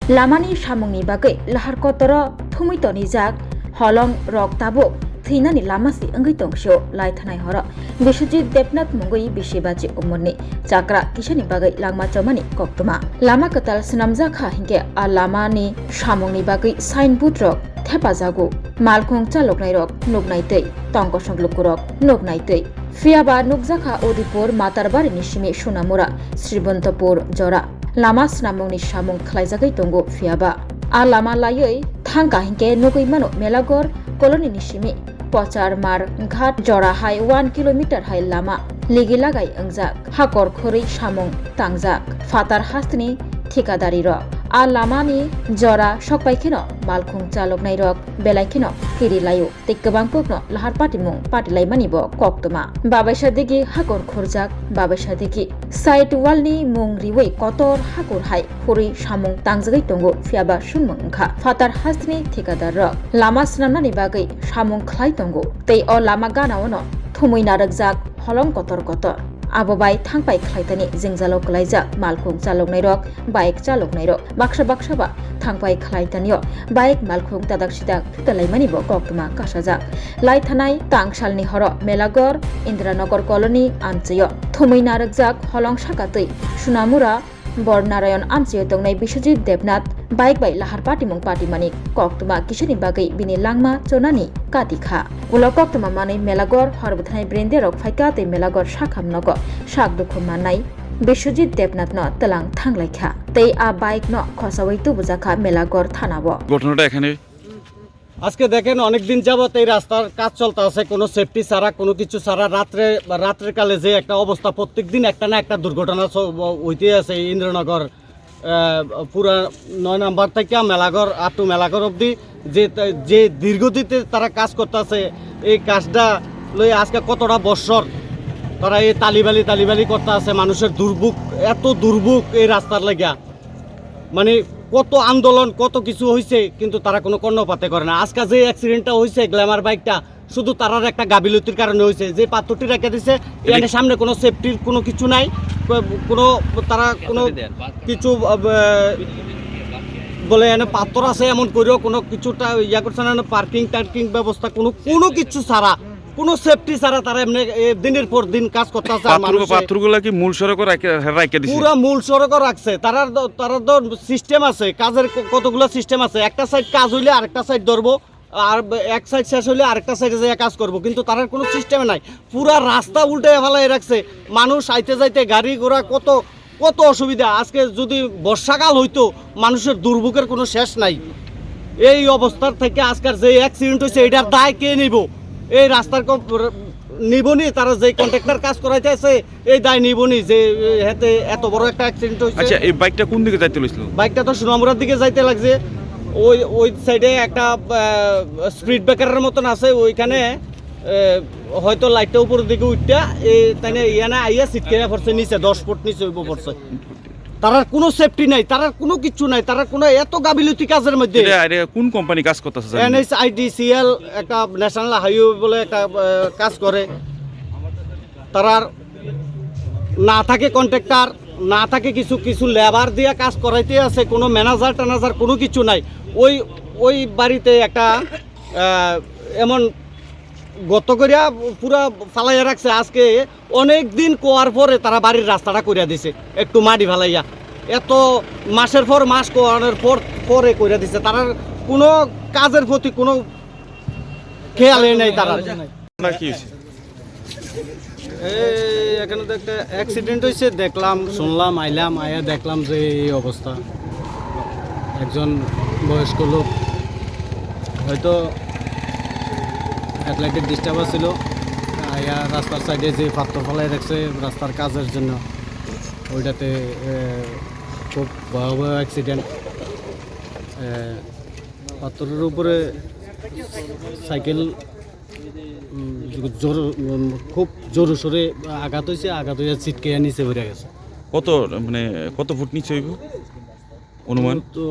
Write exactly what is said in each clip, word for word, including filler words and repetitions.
Lamani samungni bagwi lahar kotoro thumwi tonijak holong rok tabuk thwinani lama si wngwi tongsio lai thanai horo. Biswajit Debnath mungwi bisi bachi umorni chakra kisani bagwi langma chomani koktwma. Lama kwtal swnamjak kha hinkhe a lamani samungni bagwi signboard rok thepajago. Malkhung chaloknai rok nuknai twi, tongkosong lukurok nuknai twi. Phiyaba nukjakha Udipur, Matarbari ni simi Sunamura, Sribantapur jora. Lama swnamungni samung khlaijagwi tongo phiyaba. A lama laiwi thangkha hinkhe nugwi mano Melagor colony ni simi Pochar Mar Ghat jora hai one kilometer hai lama ligi lagai wngjak. Hakor khorwi samung tangjak. Phatar hasteni thikadari rok. A lama ni jora sokpai kheno malkhung chaloknai rok belai kheno kiri laio. Tei kwbang kokno lahar patimung patilaimani bo koktwma. Babaisa digi hakor khurjak, babaisa digi side wall ni mung riwi kotor hakor hai khurwi samung tangjagwi tongo, phiyaba swnmung wngkha phatar hasteni thikadar rok lama swnamnani bagwi samung khlai tongo tei o lama gana-o no thumwi narwkjak holong kotor kotor. Abo bai thangpai khlaitani jengjalo kwlaijak malkhung chaloknairok, bike chaloknairok baksa baksa ba thangpai khlaitanio bike malkhung tadak sidak thutalaimani bo koktwma kasajak. Lai thanai tangsalni horo Melagor, Indranagar colony amchaio thumwi narwkjak holong saka twi Sunamura, Bornarayon amchaio tongnai Biswajit Debnath bike bai lahar patimung patimani koktwma kisani bagwi bini langma chonani kati kha. Ulo koktwma manwi Melagor hor bwthanai brenderok phaikha tei Melagor sakham nogo sak dukhu mannai Biswajit Debnath no twlang thanglaikha tei a bike no khosawi tubujakha Melagor thana o. ঘটনাটা এখানে আজকে দেখেন, অনেক দিন যাবত এই রাস্তার কাজ চলতে আছে, কোনো সেফটি ছাড়া, কোনো কিছু ছাড়া। রাত্রে, রাত্রের কালে যে একটা অবস্থা, প্রত্যেক দিন একটা না একটা দুর্ঘটনা চ-, হইতেই আছে এই ইন্দ্রনগর, আহ, পুরা নয় নাম্বার থেকে মেলাঘর, আটু মেলাঘর অবধি যে, যে দীর্ঘদিতে তারা কাজ করতে আছে, এই কাজটা লই আজকে কতটা বৎসর তারা এই তালিবালি তালিবালি করতে আছে। মানুষের দুর্ভোগ, এত দুর্ভোগ এই রাস্তার লাগিয়া। মানে, কত আন্দোলন, কত কিছু হইছে, কিন্তু তারা কোনো কর্ণপাতে করে না। আজকে যে অ্যাক্সিডেন্টটা হইছে, গ্ল্যামার বাইকটা, শুধু তারার একটা গাফিলতির কারণে হইছে। যে পাথরটি রেখে দিছে, এখানে সামনে কোনো সেফটির কোনো কিছু নাই, কো-, কোনো, তারা কোনো কিছু, আহ, বলে, এনে পাথর আছে, এমন করেও কোনো কিছুটা ইয়া করছে না, পার্কিং টার্কিং ব্যবস্থা কোনো, কোনো কিছু ছাড়া, কোনো সেফটি ছাড়া তারা এমনি, এ, দিনের পর দিন কাজ করতে আছে। আর পাথর, মানুষে পাথরগুলা কি মূল সড়কও রাখে, রাখে দিছে? পুরা মূল সড়কও রাখছে। তারার দ-, তারার তো সিস্টেম আছে, কাজের ক-, কতগুলো সিস্টেম আছে। একটা সাইড কাজ হইলে আরেকটা সাইড ধরবো, আর ব-, এক সাইড শেষ হইলে আরেকটা সাইডে যেয়ে কাজ করবো, কিন্তু তারার কোনো সিস্টেম নাই। পুরা রাস্তা উল্টে ফেলাই রাখছে। মানুষ আইতে যাইতে গাড়ি ঘোড়া কত, কত অসুবিধা। আজকে যদি বর্ষাকাল হইতো, মানুষের দুর্ভোগের কোনো শেষ নাই। এই অবস্থার থেকে আজকার যে অ্যাক্সিডেন্ট হয়েছে, এটার দায় কে নিব? এই রাস্তার ক-, র-, নিবনি, তারা যে কন্ট্রাক্টর কাজ করাইতে আছে, এই দায় নিবনি যে, এ, হেতে এত বড় একটা অ্যাক্সিডেন্ট হয়েছে। আচ্ছা, এই বাইকটা কোন দিকে যাইতে লইছিল? বাইকটা তো সোনামুড়ার দিকে যাইতে লাগছে। ওই, ওই সাইডে একটা, আহ, স্পিড ব্রেকারের মতন আছে, ওইখানে, এ, হয়তো লাইটটা উপরের দিকে উঠতে, এ, তাই না, ইয়ানা আইয়া সিটকে পড়ছে নিচে, দশ ফুট নিচে হইব পড়ছে। তারার কোনো সেফটি নাই, তারার কোনো কিচ্ছু নাই, তারার কোনো এত গাফিলতি কাজের মধ্যে। এটা, এটা কোন কোম্পানি কাজ করতেছে জানেন? এনএইচআইডিসিএল একটা ন্যাশনাল হাইওয়ে বলে একটা, আহ, কাজ করে। তারার না থাকে কন্ট্রাক্টর, না থাকে কিছু, কিছু লেবার দিয়ে কাজ করাইতে আছে, কোনো ম্যানেজার ট্যানেজার কোনো কিছু নাই। ওই, ওই বাড়িতে একটা, আহ, এমন গর্ত করিয়া পুরা ফালাইয়া রাখছে। আজকে অনেক দিন কোয়ার পরে তারা বাড়ির রাস্তাটা করিয়া দিছে, একটু মাটি ফালাইয়া। এত মাসের পর মাস কোয়ানোর পর পরে করিয়া দিছে, তারার কোনো কাজের প্রতি কোনো খেয়ালই নাই তারা। না, কি হয়েছে? এই এখানে তো একটা অ্যাক্সিডেন্ট হয়েছে, দেখলাম, শুনলাম, আইলাম, আয়া দেখলাম যে এই অবস্থা। একজন বয়স্ক লোক হয়তো হেডলাইটের ডিস্টার্ব ছিল, আয়া রাস্তার সাইডে যে পাথর ফালাই রাখছে রাস্তার কাজের জন্য, ওইটাতে, এ, খুব ভয়াবহ অ্যাক্সিডেন্ট। এ, পাথরের উপরে সাইকেল, উম, জোর, উম, খুব জোরে সোরে আঘাত হয়েছে, আঘাত হয়ে ছিটকে নিচে পড়ে গেছে। কত, মানে, কত ফুট নিচে হইব অনুমান? তো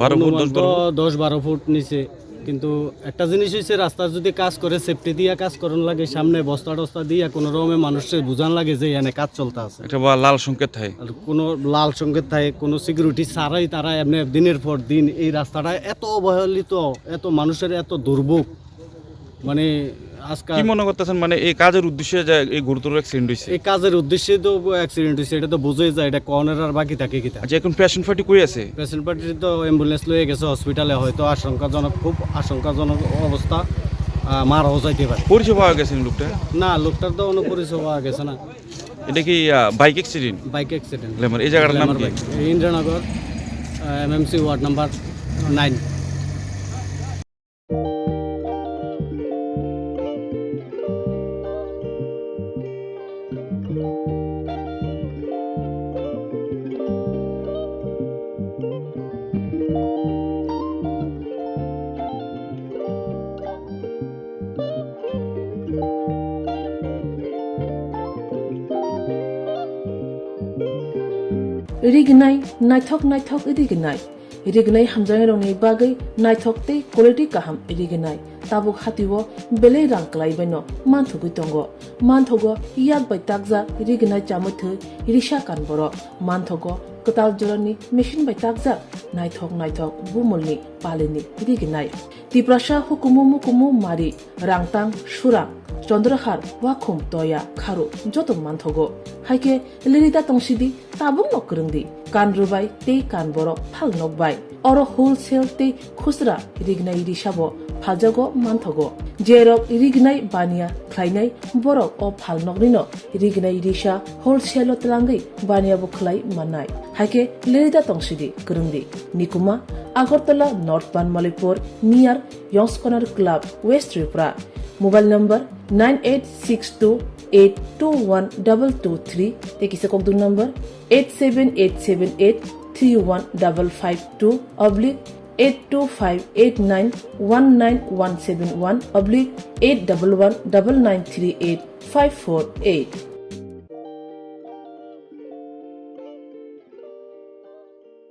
বারো ফুট, অনুমান দশ তো বারো ফুট? দশ বারো ফুট নিচে। কিন্তু একটা জিনিস হচ্ছে, রাস্তা যদি কাজ করে, সেফটি দিয়ে কাজ করুন লাগে, সামনে বস্তা টস্তা দিয়ে কোনো রকমে মানুষকে বোঝান লাগে যে এখানে কাজ চলতে আছে। একটা বা লাল সংকেত থাকে। আর কোনো লাল সংকেত থাকে, কোনো সিকিউরিটি ছাড়াই তারা এমনি দিনের পর দিন এই রাস্তাটা এত অবহেলিত, এত মানুষের এত দুর্ভোগ, মানে আজকাল কি মনে করতেছেন, মানে এই কাজের উদ্দেশ্যে যে এই গুরুতর অ্যাক্সিডেন্ট হয়েছে? এই কাজের উদ্দেশ্যে তো অ্যাক্সিডেন্ট হয়েছে, এটা তো বোঝাই যায়, এটা কর্নার আর বাকি থাকে কিতা। আচ্ছা, এখন পেশেন্ট পার্টি কই আছে? পেশেন্ট পার্টি তো অ্যাম্বুলেন্স লয়ে গেছে হসপিটালে, হয়তো আশঙ্কাজনক, খুব আশঙ্কাজনক অবস্থা, আহ, মারাও যাইতে পারে। পরিচয় পাওয়া গেছে নি লোকটা? না, লোকটার তো কোনো পরিচয় পাওয়া গেছে না। এটা কি, ah, bike accident? Bike accident. Glamour, এই জায়গাটার নাম কি? Indranagar, ah, MMC ward number nine. Rignai, naithok naithok rignai. Rignai hamjaknairokni bagwi naithok tei quality kaham rignai. Tabuk hatio belai rang kwlaibaino manthogwi tongo. Manthogo yak bai takjak rignai chamwi thwi risa kan borok. Manthogo kwtal jorani machine bai takjak naithok naithok bumulni palini rignai. Tiprasa hukumu mukumu mari, rangtang, surang, chondrahar, wakhum, toya, kharu joto manthogo. Haikhe lirida tongsidi, tabukno kwrwngdi. Kan rwbai tei kan borok phal nokbai. Oro wholesale tei khusra rignai risabo phaljago manthogo. Jerok rignai baniya khlainai borok o phalnoknino rignai risa wholesale-o twlangwi baniya bo khlai mannai. Haikhe lirida tongsidi kwrwngdi. Nikuma, Agartala North Banmalipur near Yongskonar Club, West Tripura. Mobile number nine eight six two eight two one double two three tei kisa kokdung number eight seven eight seven eight three one double five two oblique eight two five eight nine one nine one seven one oblique eight double one double nine three eight five four eight.